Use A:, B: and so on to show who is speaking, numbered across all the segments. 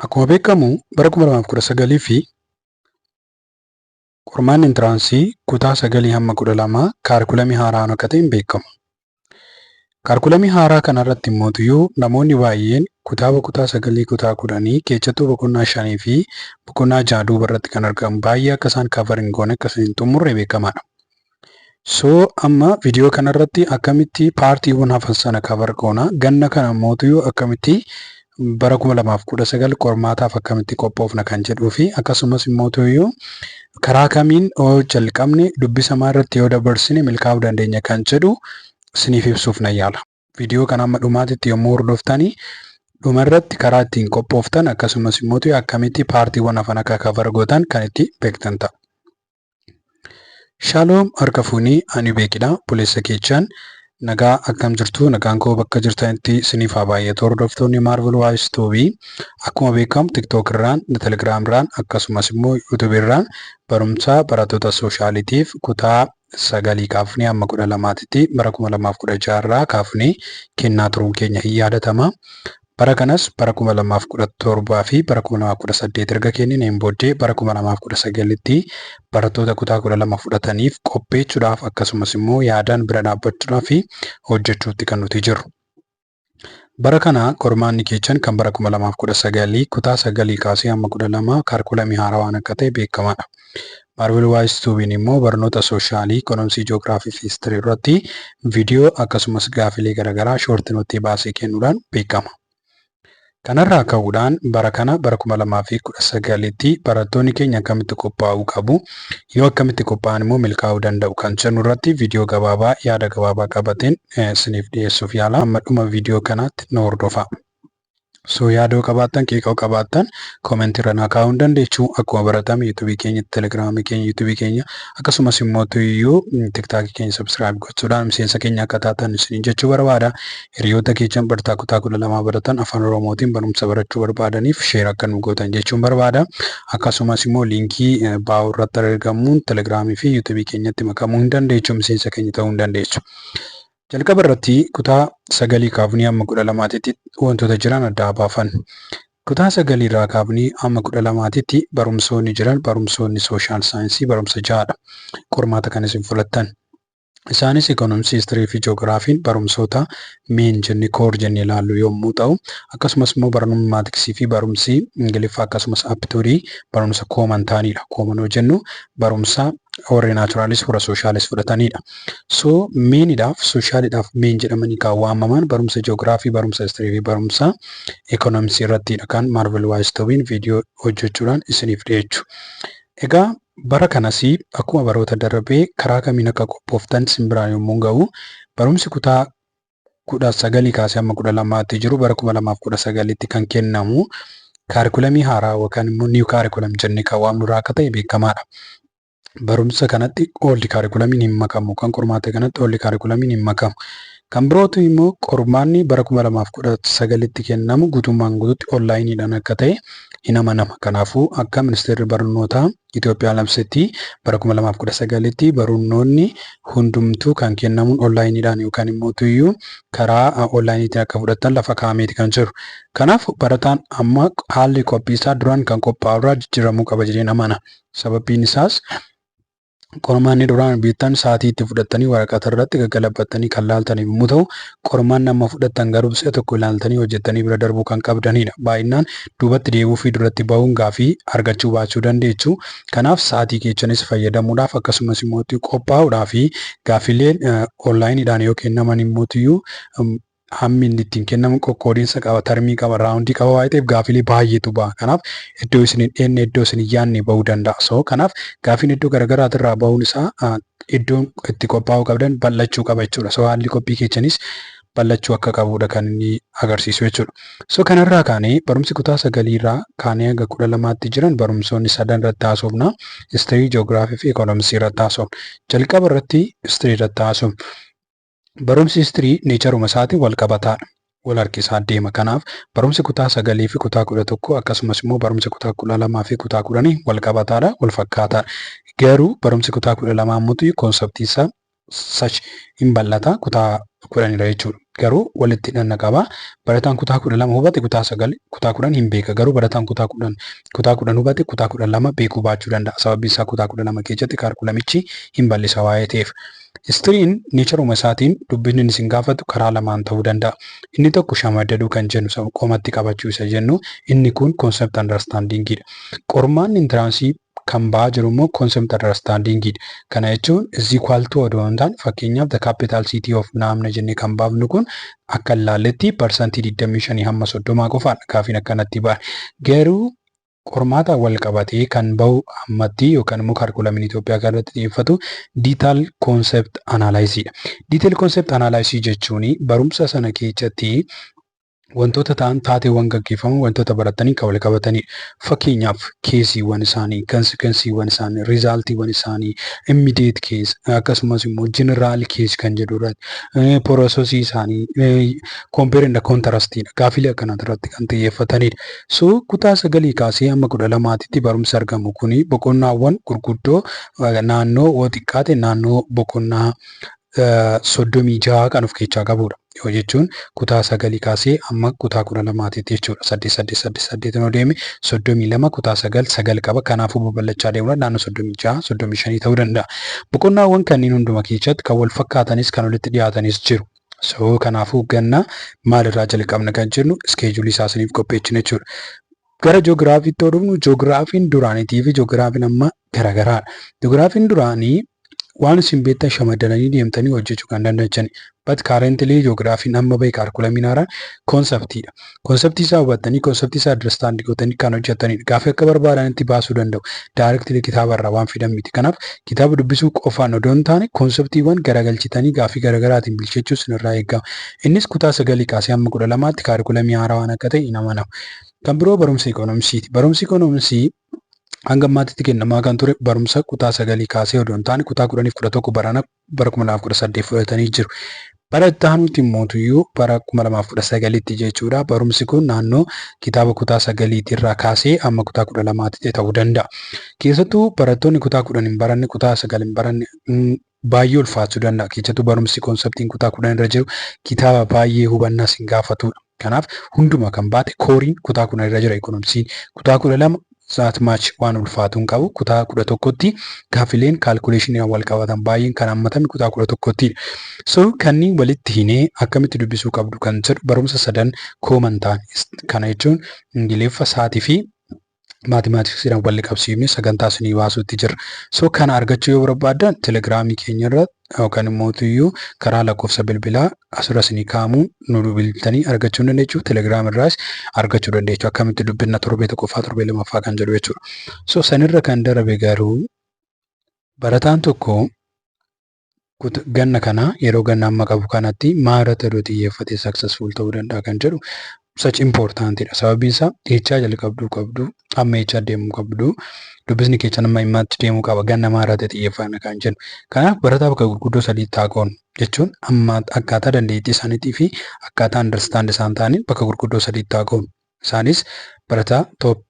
A: Akkuma beekamu bara 2019 fi qormaanni entrance kutaa 9 hamma 12 curriculum haaraan akka ta'e hin beekamu. Curriculum haaraa kanarratti immoo namoonni baay'een kitaaba kutaa 9, kutaa 10, keessattuu boqonnaa 5 fi boqonnaa 6 duuba irratti kan argamu baay'ee akka isaan cover hin goone, akka isaan hin xumurre beekamaadha. So amma viidiyoo kanarratti akkamitti partiiwwan hafan sana cover goona, ganna kana immoo akkamitti bara 2019 qormaataaf akkamitti qophoofna kan jedhuu fi akkasumas immoo karaa kamiin yoo jalqabne, dubbisa irratti yoo dabarsine milkaa'uu dandeenya kan jedhu isiniif ibsuuf nan yaala. Viidiyoo kana hamma dhumaatitti yommuu hordoftanii, dhumarratti karaa ittiin qophooftan, akkasumas immoo akkamitti partiiwwan hafan akka cover gootan kan itti beektan ta'a. Shaaloom, harka fuunii, ani beekidha. Buleessa keechaan nagaa, akkam jirtu? Nagaan koo bakka jirtanitti isiniif haa baay'atu. Hordoftoonni Marvel Wise Tube, akkuma beekamu TikTok irraan, Telegram irraan, akkasumas immoo YouTube irraan barumsa barattoota socialitiif kutaa 9 kaafnee hamma 12tti bara 2016 irraa kaafnee kennaa turuun keenya hin yaadatama. Bara kanas bara 2017 fi bara 2018 erga kennineen booddee, bara 2019tti barattoota kutaa 12 fudhataniif qopheessuudhaaf, akkasumas immoo yaadaan bira dhaabbachuudhaaf fi hojjechuutti kan nuti jirru. Bara kana qormaanni keessan kan bara 2019 kutaa 9 kaasee hamma 12 curriculum haaraa waan akka ta'e beekamaadha. Marvel Wise Tubeiin immoo barnoota social, economics, geography fi history irratti viidiyoo akkasumas gaafilee garaagaraa short note baasee kennuudhaan beekama. Kanarraa ka'uudhaan bara kana, bara 2019tti, barattoonni keenya akkamitti qophaa'uu qabu, yoo akkamitti qophaa'an immoo milkaa'uu danda'u kan jennu irratti viidiyoo gabaabaa yaada gabaabaa qabateen isiniif dhiyeessuuf yaala. Hamma dhuma viidiyoo kanaatti nu hordofaa. So yaada qabaattan, qeeqa qabaattan, comment irra naa kaa'uu hin dandeessu. Akkuma baratame YouTubeii keenya, Telegramii keenya, YouTubeii keenya, akkasumas immoo tuyyuu TikTokii keenya subscribe gochuudhaan miseensa keenya akka taatan isiniin jechuu barbaada. Hiriyoota keessan barataa kutaa 12 baratan, afaan Oromootiin barumsa barachuu barbaadaniif share akka nu gootan jechuun barbaada. Akkasumas immoo linkii bio irratti argamuun Telegramii fi YouTubeii keenyatti makamuu hin dandeessu, miseensa keenya ta'uu hin dandeessu. Jalqaba irratti kutaa 9 kaafnee hamma 12tti wantoota jiran adda baafan. Kutaa 9 irraa kaafnee hamma 12tti barumsoonni jiran, barumsoonni social science barumsa ja'adha. Qormaata kan isin fudhattan. Isaanis economics, history fi geographyn barumsoota main jennee, core jennee ilaallu yommuu ta'u, akkasumas immoo barnoonni maths fi barumsi Ingiliffaa akkasumas aptitude barumsa common ta'anidha. Common yoo jennu barumsa warri naturalis, warra socialis fudhatanidha. So mainidhaaf, socialidhaaf main jedhamanii kan waamaman barumsa geography, barumsa history fi barumsa economics irrattidha kan Marvel Wise Tubeiin viidiyoo hojjechuudhaan isiniif dhiyeechu. Egaa bara kanas akkuma baroota darbee karaa kamiin akka qophooftan isin biraan yommuu ga'u, barumsi kutaa 19 kaasee hamma 12tti jiru bara 2019tti kan kennamu curriculum haaraa yookaan immoo new curriculum jennee kan waamnu irraa akka ta'e beekamaadha. Barumsa kanatti old curriculumiin hin makamu. Kan qormaata kanatti old curriculumiin hin makamu. Kan birootu immoo qormaanni bara 2019tti kennamu guutummaan guutuutti onlineiidhaan akka ta'e hin amanama. Kanaafuu akka ministeerri barnootaa Itoophiyaa labsetti, bara 2019tti barnoonni hundumtuu kan kennamuun onlineiidhaan yookaan immoo tuyyuu karaa onlineiitiin akka fudhatan lafa kaa'ameeti kan jiru. Kanaaf barataan amma haalli qophii isaa duraan kan qophaa'u irraa jijjiiramuu qaba jedheen amana. Sababbiin isaas qormaanni duraan beektan sa'aatii itti fudhattanii waraqata irratti gaggalabattanii kan laaltan yommuu ta'u, qormaanni amma fudhattan garuu si'a tokko ilaaltanii hojjettanii bira darbuu kan qabdanidha. Baay'inaan duubatti deebi'uu fi duratti bahuun gaafii argachuu baachuu dandeessu. Kanaaf sa'aatii keessanis fayyadamuudhaaf, akkasumas immoo qophaa'uudhaa fi gaaffileen onlineiidhaan yoo kennaman immoo hammi inni ittiin kennamu qoqqoodiinsa qaba, term qaba, round qaba waan ta'eef gaaffilee baay'eetu baha. Kanaaf iddoo isin hin dheenne, iddoo isin hin yaadne bahuu danda'a. So kanaaf gaaffiin iddoo garaagaraatirraa bahuun isaa iddoon itti qophaa'uu qabdan bal'achuu qaba jechuudha. So haalli qophii keessanis bal'achuu akka qabudha kan inni agarsiisu jechuudha. So kanarraa kaanee barumsi kutaa 9rraa kaanee hanga 12tti jiran barumsoonni sadan irratti haasofna. History, geography fi economics irratti haasofna. Jalqaba irratti history irratti haasofna. Barumsi history natureuma isaatiin wal qabataadha. Wal harkisaa deema. Kanaaf barumsi kutaa 9 fi kutaa 11, akkasumas immoo barumsi kutaa 12 fi kutaa 10 wal qabataadha, wal fakkaataadha. Garuu barumsi kutaa 12 ammoo conceptii isaa sach hin bal'ata. Kutaa 10dha jechuudha. Garuu walitti hidhanna qaba. Barataan kutaa 12 hubate kutaa 9, kutaa 10 hin beeka. Garuu barataan kutaa 10, kutaa 10 hubate kutaa 12 beekuu baachuu danda'a. Sababni isaa kutaa 12 keessatti curriculumichi hin bal'isa waa'ee ta'eef. Historyn naturuma isaatiin dubbisni inni isin gaafatu karaa lamaan ta'uu danda'a. Inni tokko shamaddaduu kan jennu, qomatti qabachuu isa jennu, inni kun concept understandingidha. Qormaanni entrance kan ba'aa jiru immoo concept understandingidha. Kana jechuun is equal to odoo hin taane, fakkeenyaaf the capital city of naamna jennee kan baafnu kun akka ilaalletti 25% hamma 30 qofaadha gaafiin akkanatti ba'a. Garuu qormaata wal qabatee kan bahu ammatti yookaan immoo curriculumiin Itoophiyaa kan irratti xiyyeeffatu detail concept analysiidha. Detail concept analysis jechuun barumsa sana keessatti wantoota ta'an, taateewwan gaggeeffaman, wantoota baratanii kan wal qabatanidha. Fakkeenyaaf causeiiwwan isaanii, consequenceiiwwan isaanii, resultiiwwan isaanii, immediate cause, akkasumas immoo general cause kan jedhu irratti, processii isaanii, compare and contrastiidha. Gaafilee akkanaa irratti kan xiyyeeffatanidha. So kutaa 9 kaasee hamma 12tti barumsi argamu kuni boqonnaawwan gurguddoo naannoo yoo xiqqaate naannoo boqonnaa 36 kan of keessaa qabudha. Yoo jechuun kutaa 9 kaasee hamma kutaa 12tti jechuudha. Saddeet, saddeet, saddeet, saddeet yoo deeme 32, kutaa 9 sagal qaba. Kanaafuu babal'achaa deemuudhaan naannoo 36, 35 ta'uu danda'a. Boqonnaawwan kanneen hunduma keessatti kan wal fakkaatanis kan walitti dhiyaatanis jiru. So kanaafuu ganna maalirraa jalqabna kan jennu scheduleii isaa isiniif qopheessina jechuudha. Gara ji'oogiraafiitti yoo dhufnu, ji'oogiraafiin duraaniitii fi ji'oogiraafiin amma garaagaraadha. Ji'oogiraafiin duraanii waan isin beektan shamaddanii deemtanii hojjechuu kan danda'ani. But currently ji'oogiraafiin amma bahe, curriculumiin haaraan, conceptiidha. Conceptii isaa hubattanii, conceptii isaa understand gootanii kan hojjetanidha. Gaaffii akka barbaadanitti baasuu danda'u. Directly kitaaba irraa waan fidan miti. Kanaaf kitaaba dubbisuu qofaan odoo hin taane conceptiiwwan garagalchitanii gaaffii garaagaraatiin bilcheechuu isinirraa eegama. Innis kutaa 9 kaasee hamma 12tti curriculumii haaraa waan akka ta'e hin amanamu. Kan biroo barumsa ikoonomiksiiti. Barumsi ikoonomiksii hanga ammaatti kennamaa kan ture barumsa kutaa 9 kaasee odoo hin taane kutaa 10f 11 barana bara 2018 fudhatanii jiru. Bara itti aanutti immoo bara 2019tti jechuudha. Barumsi kun naannoo kitaaba kutaa 9 irraa kaasee hamma kutaa 12tti ta'uu danda'a. Keessattuu barattoonni kutaa 10 hin baranne, kutaa 9 hin baranne baay'ee ulfaachuu danda'a. Keessattuu barumsi conceptiin kutaa 10 irra jiru kitaaba baay'ee hubannaa sin gaafatudha. Kanaaf hunduma kan baate coreiin kutaa 10 irra jira ikoonomiksiin. Kutaa 12 that much waan ulfaatu hin qabu. Kutaa 11tti gaaffileen calculationii wal qabatan baay'een kan hammatame kutaa 11ttidha. So kanneen walitti hinee akkamitti dubbisuu qabdu kan jedhu barumsa sadan common ta'an kana jechuun Ingiliffa, saatii fi mathematicsiidhaan wal qabsiifnee sagantaa isinii baasuutti jirra. So kana argachuu yoo barbaaddan Telegramii keenya irra yookaan immoo iyyuu karaa lakkoofsa bilbilaa asirra isinii kaa'amuun nu bilbiltanii argachuu ni dandeessu. Telegram irraas argachuu dandeessu. Akkamitti dubbifna torbee tokkoffaa, torbee lamaffaa kan jedhu jechuudha. So sanirra kan darbe garuu barataan tokko ganna kana, yeroo ganna amma qabu kanatti maal irratti odoo xiyyeeffatee successful ta'uu danda'a kan jedhu such importantidha. Sababiin isaa eechaa jalqabduu qabdu, amma eechaa deemuu qabdu, dubbisni keessan amma himmaatti deemuu qaba, ganna maal irratti xiyyeeffanna kan jennu. Kanaaf barataa bakka gurguddoo sadiitti haa qoodnu jechuun amma akkaataa dandeettii isaaniitii fi akkaataa understand isaan ta'aniin bakka gurguddoo sadiitti haa qoodnu. Isaanis barataa top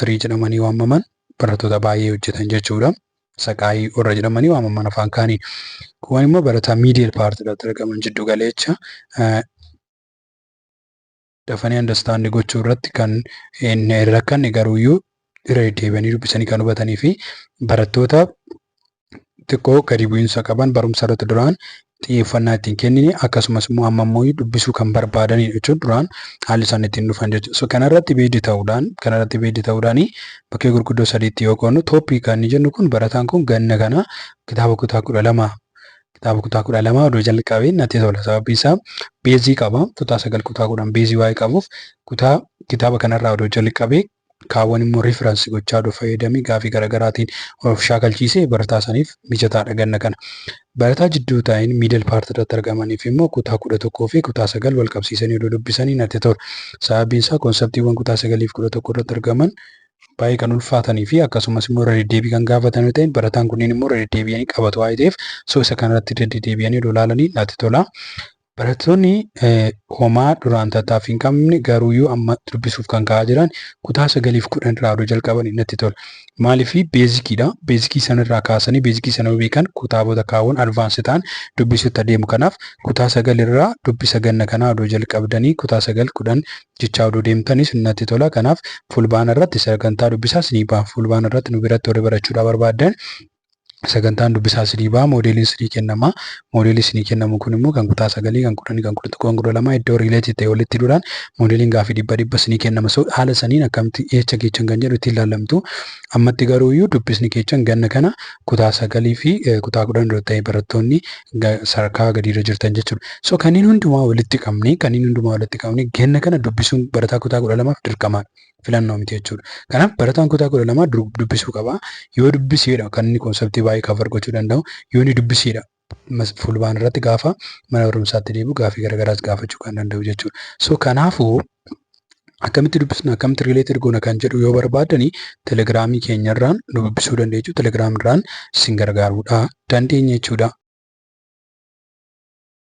A: 3 jedhamanii waamaman, barattoota baay'ee hojjetan jechuudha. Saqaayii warra jedhamanii waamaman afaan kaaniin. Kuun immoo barataa middle part irratti argaman, jiddu galeecha, dafanii understand gochuu irratti kan hin rakkanne, garuuyyuu irra deddeebi'anii dubbisanii kan hubatanii, fi barattoota xiqqoo gadi bu'iinsa qaban, barumsa irratti duraan xiyyeeffannaa ittiin kennine, akkasumas immoo amma immoo dubbisuu kan barbaadanidha jechuun duraan haalli isaan ittiin dhufan jechuudha. So kanarratti based ta'uudhaan bakkee gurguddoo sadiitti yoo qoodnu, topii kan inni jennu kun barataan kun ganna kana kitaaba kutaa 12 odoo jalqabee natti tola. Sababni isaa baseii qaba. Kutaa 9, kutaa 10 baseii waa'ee qabuuf kutaa kitaaba kanarraa odoo jalqabee, kaawwan immoo reference gochaa odoo fayyadamee gaafii garaagaraatiin of shaakalchiisee barataa saniif mijataadha ganna kana. Barataa jidduu taa'in middle part irratti argamaniif immoo kutaa 11 fi kutaa 9 wal qabsiisanii odoo dubbisanii natti tola. Sababiin isaa conceptiiwwan kutaa 9 fi 11 irratti argaman baay'ee kan ulfaatanii fi akkasumas immoo irra deddeebii kan gaafatan yoo ta'e, barataan kunneen immoo irra deddeebi'anii qabatu waa'ee ta'eef, so isa kanarratti irra deddeebi'anii odoo ilaalanii natti tola. Barattoonni homaa duraan tattaaffii hin qabne garuuyyuu amma dubbisuuf kan ka'aa jiran kutaa sagaliif 10 irraa odoo jalqabanii natti tola. Maaliifii basiciidha. Basicii sanarraa kaasanii, basicii sana yoo beekan, kitaabota kaawwan advanced ta'an dubbisuutti adeemu. Kanaaf kutaa 9 irraa dubbisa ganna kanaa odoo jalqabdanii, kutaa 9, 10 jechaa odoo deemtanis natti tola. Kanaaf Fulbaana irratti sagantaa dubbisaa isinii ba'a. Fulbaana irratti nu biratti warri barachuudhaa barbaaddan sagantaan dubbisaa isinii ba'a. Moodeliin isinii kennama. Moodelii isinii kennamu kun immoo kan kutaa sagalii, kan 10, kan 11, kan 12 iddoo related ta'e walitti hidhuudhaan moodeliin gaafii 100 100 isinii kennama. So haala saniin akkamitti eecha geechan kan jedhu ittiin ilaallamtu. Ammatti garuuyyuu dubbisni keechan ganna kana kutaa sagalii fi kutaa 10 dura ta'e barattoonni sadarkaa gadiirra jirtan jechuudha. So kanneen hundumaa walitti qabnee ganna kana dubbisuun barataa kutaa 12f dirqamaadha. Filannoo miti jechuudha. Kanaaf barataan kutaa 12 dubbisuu qaba. Yoo dubbiseedha kan inni conceptii baay'ee cover gochuu danda'u. Yoo inni dubbiseedha Fulbaana irratti gaafa mana barumsaatti deebi'u gaafii garaagaraas gaafachuu kan danda'u jechuudha. So kanaafuu akkamitti dubbisna, akkamitti related goona kan jedhu yoo barbaaddani, Telegramii keenyarraan nu dubbisuu dandeessu. Telegiramirraan isin gargaaruudha dandeenya jechuudha.